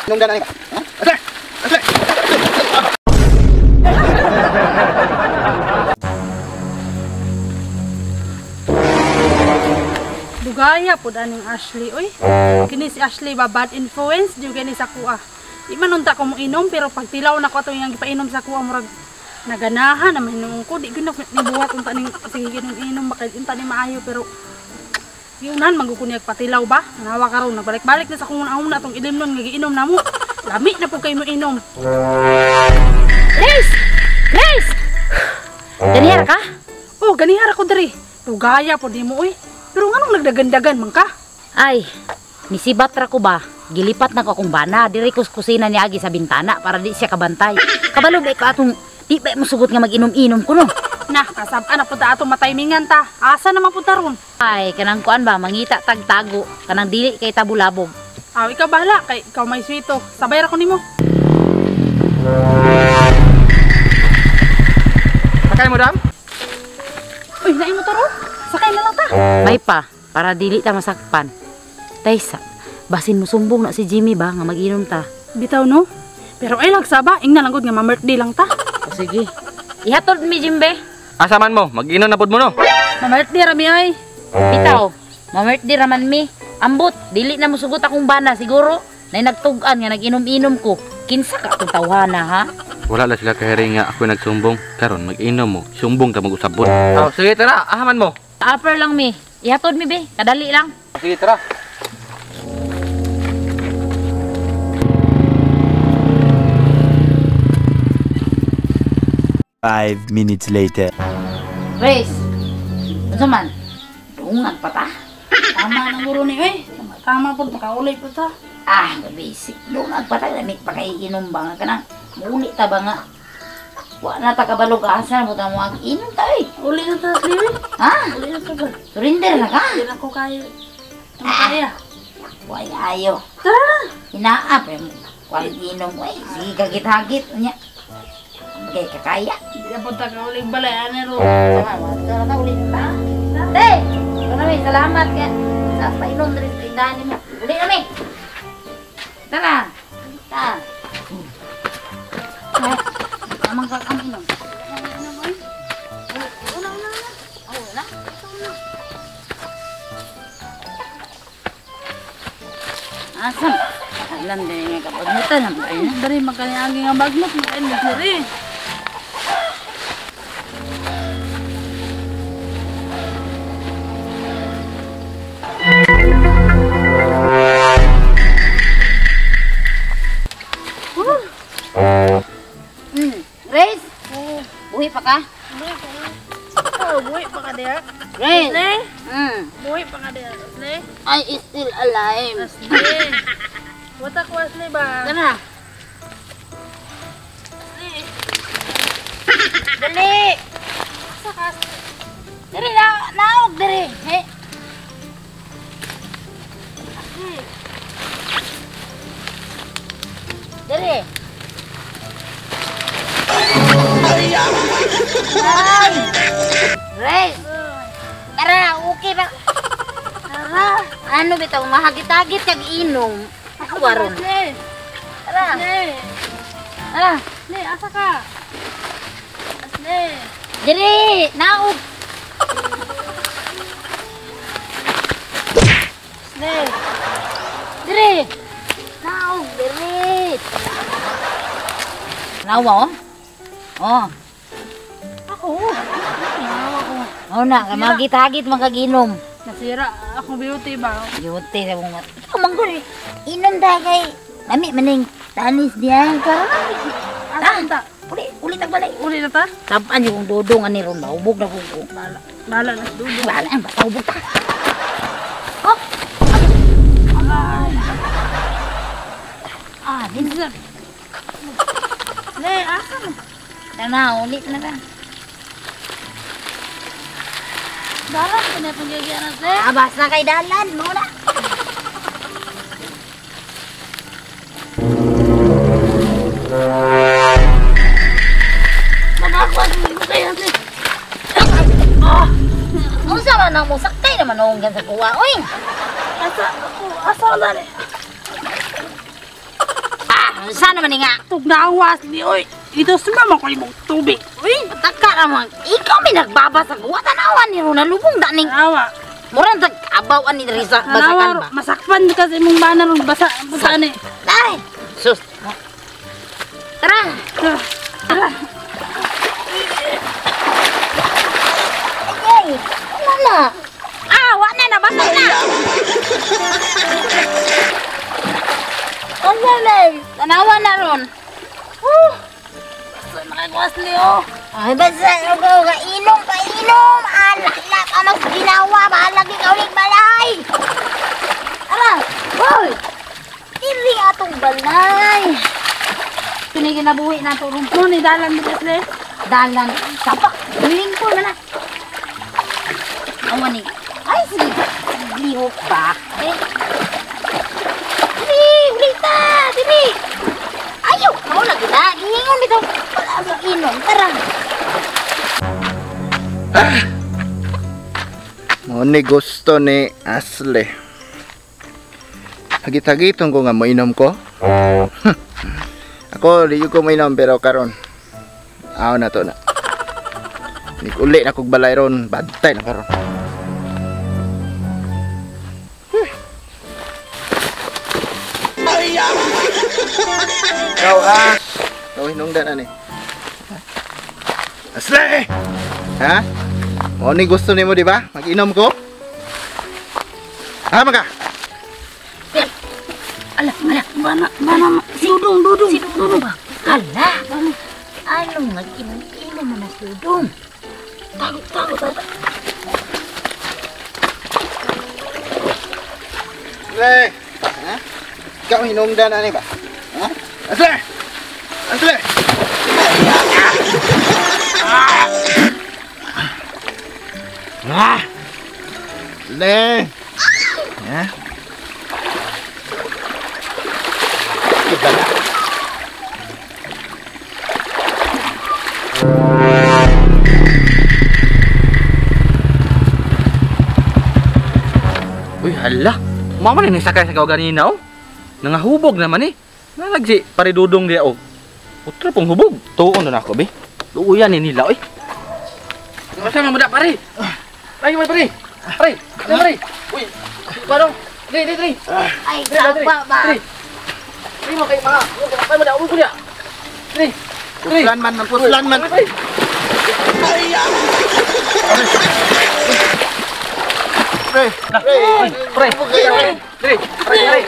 Nung dana ni. Ha? Asle. Dugaya pod aning Ashley oy. Kini si Ashley ba bad influence jud kini sa kuha. Di man unta ko mo inom pero pagtilaw na ko ato iyang gipainom sa kuha murag naganahan na mahinuon ko. Di gyud na nibuhat unta ning sige inom baka unta ni maayo pero giunahan man gud ko niya patilaw ba. Nawa karon nagbalik-balik na sa kung una atong ilimnon nga giinom namo. Lami na pud kay mo inom. Grace! Grace! Ganihara ka? Oh, ganihara ko diri. Dugaya pod nimo oy. Pero nganong nagdagandagan man ka? Ay, nisibat ra ko ba? Gilipat na ko akong bana. Diri ko kusina niya agi sa bintana para di siya kabantay. Kabalo ba ko atong di ba mo sugot nga mag-inom-inom ko no? Nah, kasab-an na punta atong mataymingan ta. Asa naman punta ron? Ay, kanang kuan ba mangita tagtago, kanang dili kay tabulabog. Aw, ikaw bahala kay ikaw may swito. Sabay ra ko nimo. Sakay mo dam? Uy, naay motor oh. Sakay na lang ta. May pa, para dili ta masakpan. Taysa, basin mo sumbong na si Jimmy ba nga mag-inom ta. Bitaw no. Pero ay lagsaba, ingna lang gud nga ma-birthday lang ta. O sige. Ihatod mi Jimbe. Asa man mo? Mag-inom na pud mo no. Ma-birthday ra mi ay. Bitaw, ma-birthday ra man mi. Ambot, dili na mosugot akong bana siguro. Nay nagtug-an nga nag-inom-inom ko. Kinsa ka atong tawhana ha? Wala la sila kahiring nga ako nagsumbong. Karon mag-inom mo, sumbong ta mag-usabot. Oh, sige tara, ahaman mo. Upper lang mi. Ihatod mi be, kadali lang. Sige tara. Five minutes later. Grace, unsa man? Dungan pa ta. Tama na guro ni oy. Tama pud makaulay pud ta. Ah, basic. Dungan pa ta lamig pa kay inom ba nga kanang muuli ta ba nga. Wa na ta kabalog asa mo ta mo ang inom ta oy. Uli na ta Ashley. Ha? Uli na ta. Surrender na ka. Di na ko kaya. Kaya. Way ayo. Tara. Inaap eh. Wal inom oy. Sige kagit-hagit unya. Kay kakaya. Di na pud ta kaulig balay ani ro. Sama, tara ta uli ta. Te, kami salamat kay sa painom diri sa tindahan nimo. Uli na mi. Tara. Ta. Amang ka kami inom. Una una una. Oh, na. Asam. Alam din nga kapagmutan ang bayan. Diri magkaniagi nga bagnot makain mo diri. Grace? Buhi pa ka? Buhi pa ka. Oh, buhi pa ka diha. Grace? Asle? Buhi pa ka diha, Asle? I is still alive. Asle. Wata ko, Asle ba? Tara. Asle. Dali. Asa ka, Asle? Dali na, naog dali. Eh. Asle. Dali. Ay! Grace! Tara, okay ba? Tara. Ano bitaw, mahagit-hagit kag inom. Ako waron. Asle. Tara. Asle. Tara. Asle, asa ka? Asle. Diri, naog. Asle. Diri. Naog, diri. Nawa oh. Oh. Ako. Nawa ko. Oh na, magit-hagit man kag inom. Nasira akong beauty ba? Beauty sa mong. Ikaw man gud. Inom ta kay lami maning tanis diyan ka. Asa ta? Uli, uli tag balay. Uli na ta? Tapan yung dudong ani ron mahubog na ko. Bala. Bala na dudong. Bala ang basta hubog ta. Hop. Ay. Ah, dinsa. Le, asa mo? Tana, ulit na ta. Dalan ko na itong gagyan natin. Ah, basta kay dalan mo na. Manakuan mo kayo natin. Ah! Unsa man ang musakay naman ang sa kuwa, oy. Asa ako, asa wala ni. Sana man nga. Tugnawa Ashley oy. Ito sumama ko imong tubig. Uy, pataka ra man. Ikaw may nagbabasa ko. Tanawan ni Rona lubong da ning. Awa. Murang tag-abaw ani diri sa basakan ba. Masakpan ka sa imong bana ron basa basa ni. Ay, sus. Tara. Tara. Ay, ano na? Ah, wa na nabasa na. Ano na? Tanawa na ron. Basa na kay Ashley oh. Ay, basta ko ka inom pa inom. Alak ka mas ginawa, bahalag ikaw ning balay. Ara, hoy. Dili atong balay. Kini ginabuhi na to ron. Mo ni dalan mo Ashley. Dalan sapak lingko na na. Awan ni. Ay sige. Lihok ba? Eh. Dili, ulita, dili. Ayo, mao lagi na. Giingon bitaw. Wala mo inom, tara. Ah. Mo ni gusto ni Ashley. Hagit-hagiton ko nga moinom ko. Ako di ko moinom pero karon aw na to na. Uli na kog balay ron, bantay na karon. Ikaw ah. Ikaw hinungdan ani. Ashley! Ha? Mo ni gusto nimo di ba? Mag-inom ko? Ha maka? Ala, ala, Bana bana si Dudong Dudong. Si Dudong ba? Ala. Anong nag-inom-inom na si Dudong? Tago, tago, tago. Ashley! Ha? Ikaw hinungdan ani ba? Ha? Ashley! Ashley! Ah! Le! Ha? Kita na. Uy, hala. Mama ni sakay sa ganina oh. Nangahubog naman eh. Nalagsi pare Dudong diya oh. Utro pong hubog. Tuon na ako be. Luuyan ni nila oy. Asa man muda pare? Ay, pare. Pare, pare. Uy, parang diri diri. Ay, sapa ba? Diri. Diri mo kay mga. Ay mo da ulo ko diya. Diri. Puslan man, puslan man. Pre. Pre, Pre. Pre. Diri. Pre, pre.